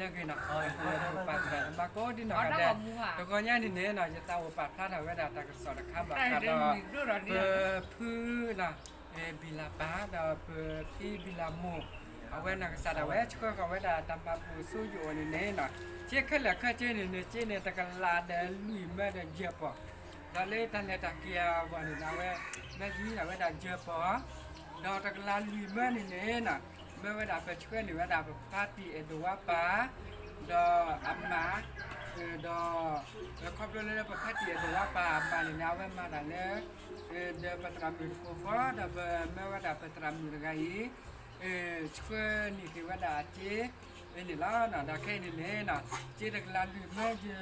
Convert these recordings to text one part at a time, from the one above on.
လၢအဂ့ၤနီၤ, ပပာ်သရၣ်သမါကိးဒံနီၢ်ဂၤဒဲး, တဂီၤညါန့ၣ်န့ၣ်နီၤ ယသးအိၣ်ပာ်ဖျါထီၣ်ဝဲဒၣ်တၢ်ကစီၣ်တခါဘၣ်ဃးဒီး ပဖုနီၤ ဘံၣ်လၤပၤ ဒီးပဖံဘံၣ်လၤမိၢ်, အဝဲနီၢ်ကစၢ်ဒၣ်ဝဲဆှၢဃီၤဝဲဒၣ်တၢ်မၤဘူၣ်အစိယိာ်အီၤန့ၣ်န့ၣ်နီၤ, ကၠ့ခဲလၢာ်ခဲဆ့န့ၣ်န့ၣ် ကၠ့န့ၣ်တကလးဒီးလွံၢ်မၢဒီးယဲၢ်ပီၢ်, ဒီးလၢတၢ်လဲၤတၢ်က့ၤအဂီၢ်န့ၣ်ဒီး အဝဲမၢယံၤဒၣ်ဝဲဒၣ်ယဲၢ်ပီၢ် ဒီးတကလးလွံၢ်မၢန့ၣ်န့ၣ်နီၤ, မၢဝဲဒၣ်ပဆှၢန့ၢ်ဝဲဒၣ်ပဖါတံၢ် အဲၣ်ဒိးဝါပၤ ဒီးအမါ, ဒီးခီဖျိလၢပဖါတံၢ် အဲၣ်ဒိးဝါပၤအမါန့ၣ်န့ၣ် အဝဲမၤတၢ်လၢ ဒီးပသရၣ်မုၣ်တပူၤဃီ ဒီးပမၢဝဲဒၣ်ပသရၣ်မုၣ်တဂၤအံၤ ဆှၢန့ၢ်က့ၤဝဲဒၣ်အစ့န့ၣ်လီၤ. ဒီးခဲအံၤန့ၣ်န့ၣ်နီၤ စ့တကလးလွံၢ်မၢ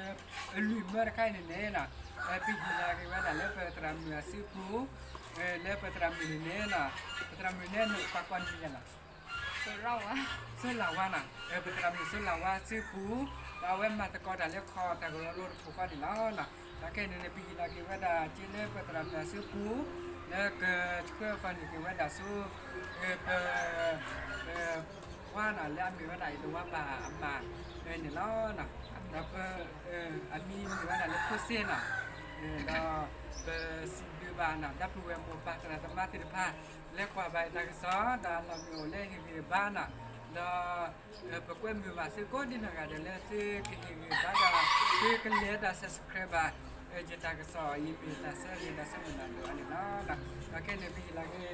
လွံၢ်မၢတခါအံၤန့ၣ်န့ၣ်နီၤ, ပဟ့ၣ်လီၤက့ၤဝဲဒၣ်လၢပသရၣ်မုၣ်အစုပူၤ, လၢပသရၣ်မုၣ်န့ၣ်န့ၣ်နီၤ, ပသရၣ်မုၣ်န့ၣ်န့ၣ် ပှၤကိးနံၤယဲလီၤ စိလၤဝါနီၤ, ပသရၣ်မုၣ်စိလၤဝါစုပူၤ, ဒီးအဝဲမၤသကိးတၢ်လၢခီၣ်တၢ်ကရၢကရိတပူၤဃီန့ၣ်လီၤ. ဒီးခဲအံၤန့ၣ်န့ၣ် ပဟ့ၣ်လီၤက့ၤဝဲဒၣ်စ့လၢပသရၣ်မုၣ်အစုပူၤ, လၢကဆှၢဃီၤန့ၢ်က့ၤဝဲဒၣ်ဆူ ပ ပှၤနီၤ လၢအမ့ၢ်ဝဲဒၣ် အဲၣ်ဒိးဝါပၤအမါန့ၣ်လီၤ. ဒီးပ အမံၤမ့ၢ်ဝဲဒၣ်လၢဖိစ့နီၤ, ဒီးပစံးဘျုးဘၣ်နီၤ ဒီပုၢ်ဝဲၢ်မိၢ်ပၢ်သရၣ်သမါသ့ၣ်တဖၣ် လၢကွၢ်ဘၣ်တၢ်ကစီၣ် ဒီးအလီၢ်မ့ၢ်အိၣ်လၢဟ့ၣ်ဂံၢ်ဘါနီၤ, ဒီး ပကွဲမုာ်ဘၣ်သုကိးဒံနီၢ်ဂၤဒဲးလၢသုကဟ့ၣ်ဂံၢ်ဘါဒီး သုကလဲၤတၢ် subscribe ဘၣ် ယတၢ်ကစီၣ်အံၤမ့ၢ်တၢ်ဆၢဂ့ၤဒီးဆၢမုၢ်လၢ်ဒိၣ်အါန့ၣ်လီၤ. ဒီးခဲအံၤန့ၣ် ပဟ့ၣ်လီၤ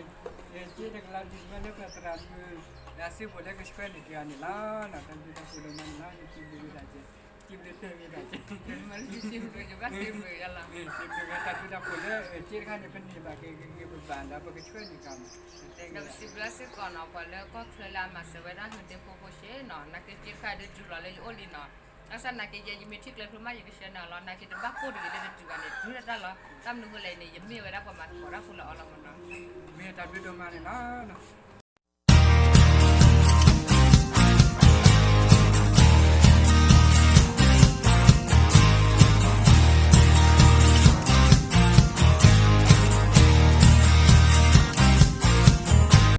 က့ၤ စ့တကလးလွံၢ်မၢလၢပသရၣ်မုၣ် အစုပူၤလၢကဆှၢန့ၢ်က့ၤအီၤန့ၣ်လီၤ. တၢ်ဘျုးတၢ်ဖှိၣ်ဒိၣ်မးန့ၣ်လီၤ. ယစံးဘျုးဝဲဒၣ်က့ၤ စံးဘျုးတၢ်ဂ့ၤဒၣ်က့ၤ စံးဘျုးဝဲတၢ်ဘျုးတၢ်ဖှိၣ်လၢ စ့တခါန့ၣ် ပန့ၢ်ဘၣ်က့ၤဂ့ၤဂ့ၤဘၣ်ဘၣ်ဒီး ပကဆှၢန့ၢ်က့ၤအီၤန့ၣ် ဒီးပစံးဘျုးစ့ၢ်ကီးနီၤ ပှၤလၢကီၢ်ချၢလၢအမၤစၢၤဝဲဒၣ်ဟ့ၣ်ဒ့ဖိဖိစ့နီၤ နာ်က့စ့တခါဒုးတူၢ်လီၤလၢယအိၣ်လံနီၤ. ဘၣ်ဆၣ်နာ်က့ယဲ ယမ့ၢ်ထံၣ်ကျဲဖျိမး ယကဆှၢန့ၢ်အီၤလီၤ. နာ်က့တဘၣ်ကိၢ်တဂ့ၤလၢတတုၤဘၣ်န့ၣ် တုၤဒၣ်တၢ်လီၤ. တၢ်မနုၤဃိလဲၣ်န့ၣ် ယမ့ၢ်ဝဲဒၣ်ပှၤမၤသကိးတၢ်ဖိလၢအီၤလီၤမးနီၤ. မ့ၢ်တၢ်ဘျုးဒိၣ်မးန့ၣ်လီၤ.